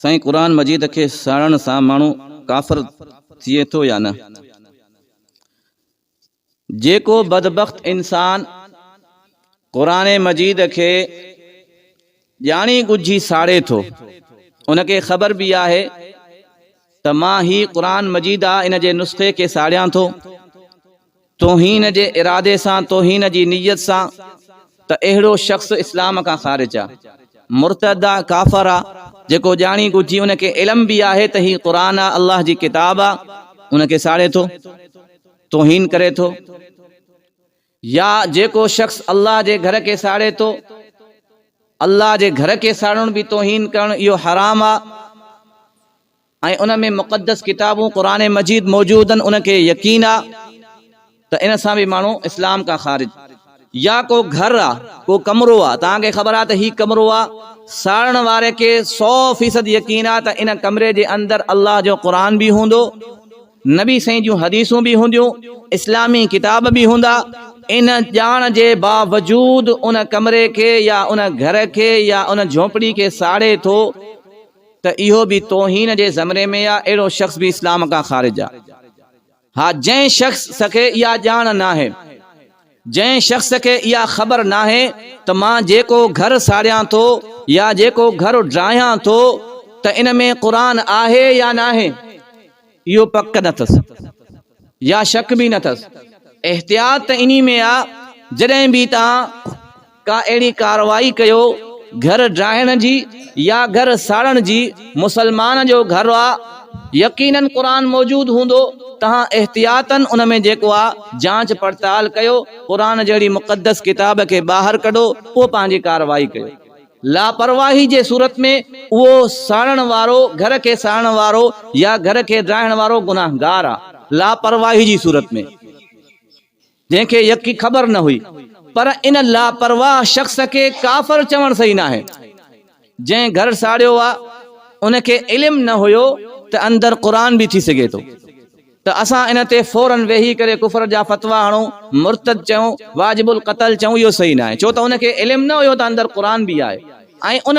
سائين قرآن مجيد کي ساڙڻ سان ماڻهو ڪافر ٿئي ٿو يا نه؟ جيڪو بدبخت انسان قرآن مجيد کي ڄاڻي ڳجهي ساڙي ٿو ان کي خبر به آهي ته مان هي قرآن مجيد آ ان جي نسخي کي ساڙيان ٿو توهين جي ارادي سان، توهين جي نيت سان، ته اهڙو شخص اسلام کان خارج آ، مرتد آ، ڪافر آ، جيڪو ڄاڻي ڳجهي ان کي علم به آهي ته هي قرآن آ، الله جي ڪتاب آ، ان کي ساڙي ٿو، توهين ڪري ٿو، يا جيڪو شخص الله جي گهر کي ساڙي ٿو، الله جي گهر کي ساڙڻ به توهين ڪرڻ اهو حرام آ. ۽ ان ۾ مقدس ڪتابون قرآن مجيد موجود آهن ان کي يقين آ ته ان سان به ماڻهو اسلام کان خارج يا ڪو گهر آ ڪو ڪمرو آ توهان کي خبر آ ته هي ڪمرو آ ساڙڻ واري کي سو فيصد يقين آ ته ان ڪمري جي اندر الله جو قرآن به هوندو نبي سائين جون حديثون به هونديون اسلامي ڪتاب به هوندا ان ڄاڻ جي باوجود ان ڪمري کي يا ان گهر کي يا ان جهوپڙي کي ساڙي ٿو ته اهو به توهين جي زمري ۾ آ، اهڙو شخص به اسلام کان خارج آ. ها جنهن شخص کي اها ڄاڻ ناهي، جنهن شخص کي اها خبر ناهي ته مان جيڪو گهر ساڙيان ٿو يا جيڪو گهر ڊاهيان ٿو ته ان ۾ قرآن آهي يا ناهي، اهو پڪ نه اٿس يا شڪ به نه اٿس. احتياط ته انهي ۾ آ جڏهن به توهان ڪا اهڙي ڪارروائي ڪيو گهر ڊاهڻ جي يا گهر ساڙڻ جي، مسلمان جو گهر آ يقينن قرآن موجود هوندو، توهان احتياطن ان ۾ جيڪو آ جانچ پڙتال ڪيو، قرآن جهڙي مقدس ڪتاب کي ٻاهر ڪڍو پوء پنهنجي ڪارروائي ڪيو. لاپرواهي جي صورت ۾ اهو ساڙڻ وارو گهر کي ساڙڻ وارو يا گهر کي ڊاهڻ وارو گناهگار آ لاپرواهي جي صورت ۾. جنهن کي يقي خبر نه هئي. پر ان لاپرواهه شخص کي ڪافر چوڻ صحيح ناهي. جنهن گهر ساڙيو آ، ان کي علم نه هيو ته اندر قرآن به ٿي سگهي ٿو ته اسان ان تي فوراً ويهي ڪري ڪفر جا فتويٰ هڻون، مرتد چئون، واجب القتل چئون اهو صحيح ناهي ڇو ته ان کي علم نه هيو ته اندر قرآن به آهي ۽ ان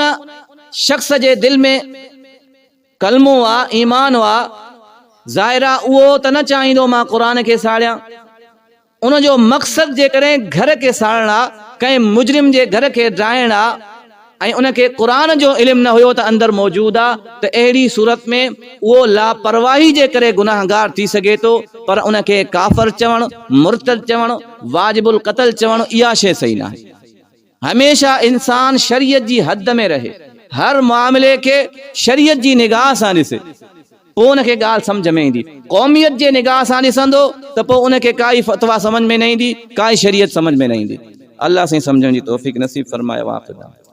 شخص جي دل ۾ ڪلمو آ، ايمان آ، ظاهر آ اهو ته نه چاهيندو مان قرآن کي ساڙيان. ان جو مقصد جيڪڏهن گهر کي ساڙڻ آ، ڪنهن مجرم جي گهر کي ڊاهڻ آ ۽ ان کي قرآن جو علم نه هيو ته اندر موجود آ ته اهڙي صورت ۾ اهو لاپرواهي جي ڪري گناهگار ٿي سگهي ٿو پر ان کي ڪافر چوڻ، مرتد چوڻ، واجب القتل چوڻ اها شيء صحيح ناهي. هميشه انسان شريعت جي حد ۾ رهي، هر معاملي کي شريعت جي نگاهه سان ڏسي، پوء ان کي ڳالهه سمجهه ۾ ايندي. قوميت جي نگاهه سان ڏسندو ته پوء ان کي ڪائي فتويٰ سمجهه ۾ نه ايندي، ڪائي شريعت سمجهه ۾ نه ايندي. الله سائين سمجهڻ جي توفيق نصيب فرمائي. واخر دعوانا.